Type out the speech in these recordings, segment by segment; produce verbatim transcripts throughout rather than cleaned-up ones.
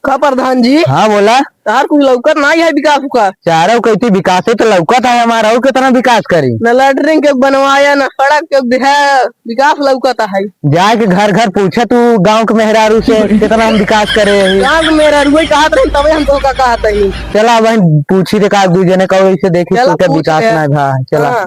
का प्रधान जी? हाँ, बोला। तहार कुछ लौकत नाहीं है विकास उकास। चारों कहती विकास है तो लौकत है हमारा, और कितना विकास करी? न लैट्रिन के बनवाया, न सड़क के दिया, विकास लौकत है। जाए के घर घर पूछे तू गाँव के मेहरारू से, कितना हम विकास करे ही। गाँव के मेहरारू वही कहत रही, तबे हम तोहका कहत ही। चला वही पूछी दे का दू जने का, वही से देखी चला तू के पूछ विकास ले। ना भा। चला। हाँ।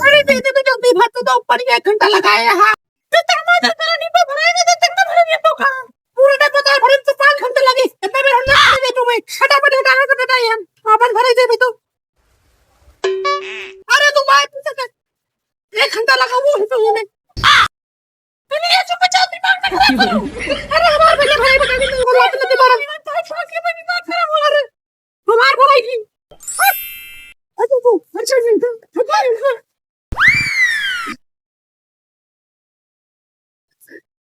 अरे दे दे, जल्दी भर, तू तो ऊपर ही एक घंटा लगाए यहाँ। तो तक ना, तो तेरा नींबू भराएगा, तो तक ना भरेंगे तो कहाँ? पूरा टाइम बता, भरे तो पाँच घंटे लगे। इतना भी हम ना भरेंगे तुम्हें। फटाफट हटाना तो बेटा, ये हम वापस भरे दे भी तो। अरे तू भाई, तू तो एक घंटा लगा वो है तो वो में। दुनिया चुप, जाओ, दिमाग ना खराब करो। अरे, हमारे भैया, भाई, बता दे, तुमको बात नहीं मालूम। दिमाग खराब हो रहा है। हमारे भाई की। अच्छा, अच्छा, अच्छा, अच्छा।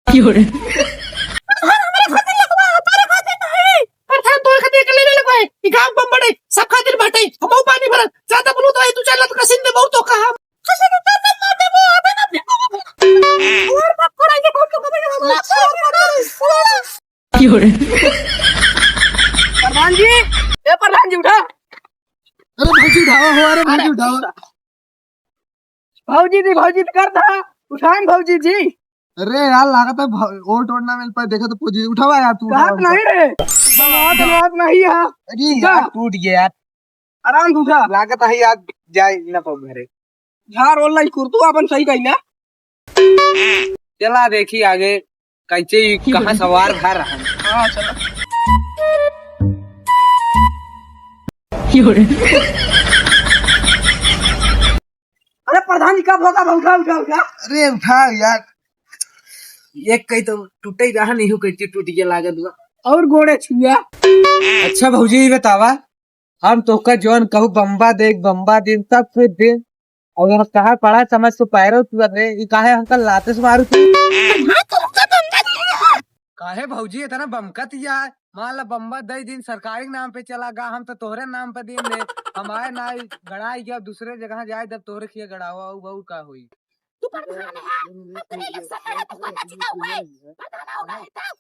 क्यों रे? हमारे खातिर लगवा, हमारे खातिर नहीं। अरे, तो खातिर के ले ले कोई। ई गांव बम बड़े, सब खातिर बाटे। हम पानी भरत। ज्यादा बोलू तो आई तू चल तो कसिन दे बहुत तो कहा। प्रधान जी, ए प्रधान जी उठा। अरे भौजी उठावा हो, अरे भौजी अरे उठावा। भौजी जी, भौजी जी कर था, उठान भौजी जी। अरे यार, लागत है भौ-, ओट ओट ना मिल पाए, देखा तो भौजी उठावा यार, तू कहा उठावा, नहीं रे, बात बात नहीं है। अरे क्या? यार, टूट गया यार। आराम से उठा। लागत है आज जाए ना पाऊँ घरे। झार ओला ही कुर्तू अपन सही कही ना। चला देखी आगे कैसे ही कहाँ सवार भर रहा है। हाँ, चला। अरे प्रधान जी, कब होगा? उठा, उठा, उठा। अरे उठा यार, एक कहीं तो टूटे ही रहा, नहीं हो कैसे टूट गया लागत बा। और गोड़े छुआ। अच्छा भौजी, ये बतावा, हम तोहका जौन कहू बम्बा दे, बम्बा दे, सब कुछ दे। और हम कहाँ पड़ा समझ तो पैरो तू रे, ई काहे हमका लाते से मारू तू? काहे भौजी इतना बमकत यार? मान ला बम्बा दे दिन सरकारी नाम पे चला गा, हम तो तोहरे नाम पे दिन ले। हमारे ना गड़ाई गया, दूसरे जगह जाए, जब तोहरे खिया गड़ावा, उ बहुत का होई? तू प्रधान है, अपने इलेक्शन लड़े तो कोई ना जीता हुआ है। प्रधान होगा है तब।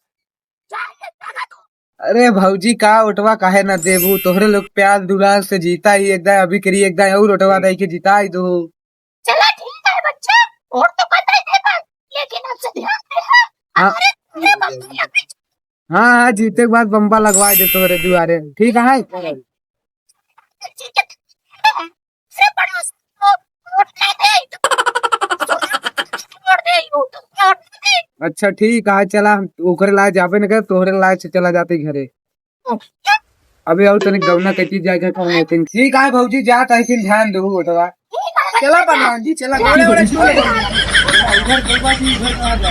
अरे भौजी, का ओटवा काहे ना देबू? तोहरे लोग प्यार दुलार से जीता ही, एकदम अभी करी, एकदम और ओटवा दे के जिताई दो। चला ठीक है बच्चा, वोट तो पता ही देबा, लेकिन हमसे ध्यान दे, हाँ। हमारे पूरे बम्बई अभी हाँ, हाँ, जीते के बाद बम्बा लगवा दे तोहरे दुआरे, ठीक है? ठीक है। से बड़ा वोट ना दे, वोट दे, वोट दे। अच्छा ठीक है, चला हम ओकरे लाए जाबे न करे, तोहरे लाए से चला जाते घरे। अबे और तनिक गौना के चीज जाए घर पर होते। ठीक है भौजी, जा तही फिर ध्यान दो वोटवा। चला प्रधान जी, चला, गोड़े वोड़े छू ले। इधर गौवा जी, इधर कहाँ जा?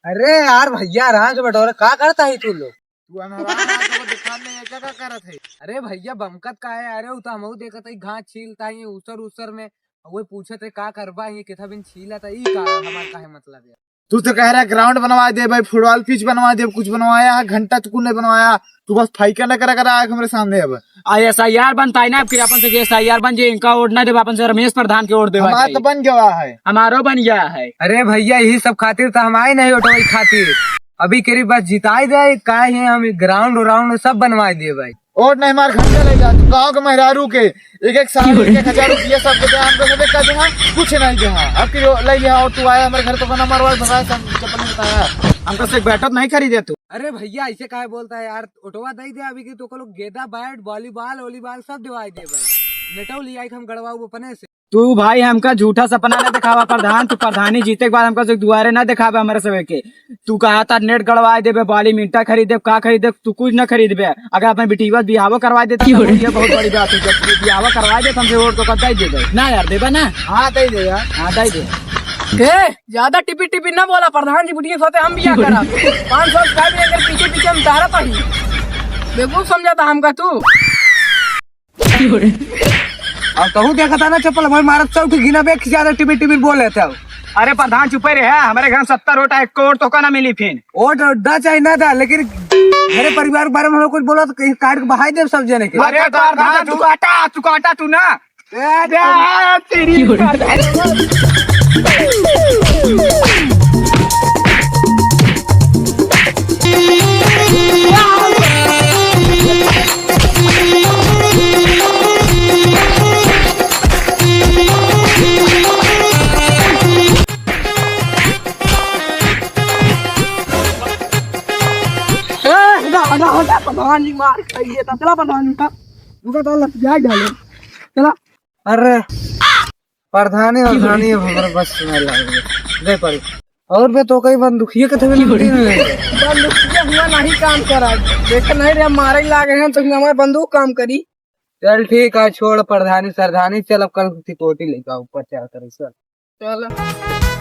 अरे यार भैया, राज बटोरे का करता है तू लोग? तू अनहरा ना, तो दुकान में ये क्या, क्या करत है? अरे भैया, बमकत का है? अरे, उ तो हमहू देखत है, घास छीलता है, उसर, उसर में। वही पूछत है, का करबा, ये कितना बिन छीलत है, ई का हमार काहे मतलब है? तू तो कह रहा है, ग्राउंड बनवा दे भाई, फुटबॉल पिच बनवा दे, कुछ बनवाया है, घंटा तक नहीं बनवाया, तू बस फाइका न करा, करा आके हमारे सामने अब। आ एसआईआर बनता है ना, अब कि अपन से एसआईआर बन जे, इनका वोट ना देबा, अपन से रमेश प्रधान के वोट देबा हमारा चाहिए। तो बन गया है। हमारो बन गया है। अरे भैया, यही सब खातिर तो हम आए नहीं वोटवा खातिर। अभी करीब बस जिताई दे, काहे हम ग्राउंड व्राउंड सब बनवाई दे भाई। वोट नहीं मार, घंटा ले जा तू, गाँव के मेहरारू के एक एक साल एक एक हजार रुपया सबके दे, हमको सबके कह देहा, कुछ नहीं देहा। अब कि ले लिया और तू आया हमारे घर तो खाना मारवा भगाया, सब चप्पल नहीं बताया। हमको से बैठक नहीं खरीदे तू। अरे भैया, ऐसे काहे बोलता है यार? ओटवा दे दे अभी कि तो को लोग गेंदा बैट, वॉलीबॉल, वॉलीबॉल सब दिवाई दे भाई। नेटो ले आई के हम गड़वाऊ अपने से। तू भाई हमका झूठा सपना ना दिखावा प्रधान, तू प्रधानी जीते के बाद हमका से दुआरे ना दिखावे हमारे सब के। तू कहा था नेट गड़वाए देबे, बॉडी मिंटा खरीद देब, का खरीद देब, तू कुछ ना खरीदबे। अगर अपने बिटिया बियाहो करवा देता तो ये बहुत बड़ी बात है, जब बियाहो करवा देता हमसे वोट तो कर दे देबे। ना यार, देबा ना? हाँ, दे दे यार। हाँ, दे दे। ए, ज्यादा टिपी टिपी ना बोला, प्रधान जी बुढ़िया सोते हम बिया करा। पाँच सौ subscribe लेकर पीछे पीछे हम तारा पाही। बेवकूफ समझा था हमका तू। अब कहूँ देखा था ना चप्पल भाई मारत चौकी गिना बे ज्यादा टिपी टिपी बोले थे। अरे प्रधान चुपे रहे, हमरे घर सत्तर वोट है, एक वोट तोका ना मिली फिर। वोट दा चाहे ना दा, लेकिन मेरे परिवार के बारे में हम कुछ बोला तो कहीं काट के बहाई देब सब जने के। अरे प्रधान, तू काटा, तू काटा तू ना। ए, अरे तेरी। ए, हटा, हटा, हटा, प्रधान जी मार खाइए, ततला प्रधान जी का, उनका तो लतिया डाले। चला। अरे, प्रधानी, प्रधानी, अब हमारे बस में लाग गए। दे पड़ी। और बे, तो कई बंदूकिया के थे बंदूकिया हुआ नहीं काम करा। देख नहीं रे, मारे लागे हैं, तो हमारे बंदूक काम करी। चल ठीक है, छोड़ प्रधानी, सरधानी, चल अब कल सिक्योरिटी लेके आओ, ऊपर चढ़ कर, चल। चल।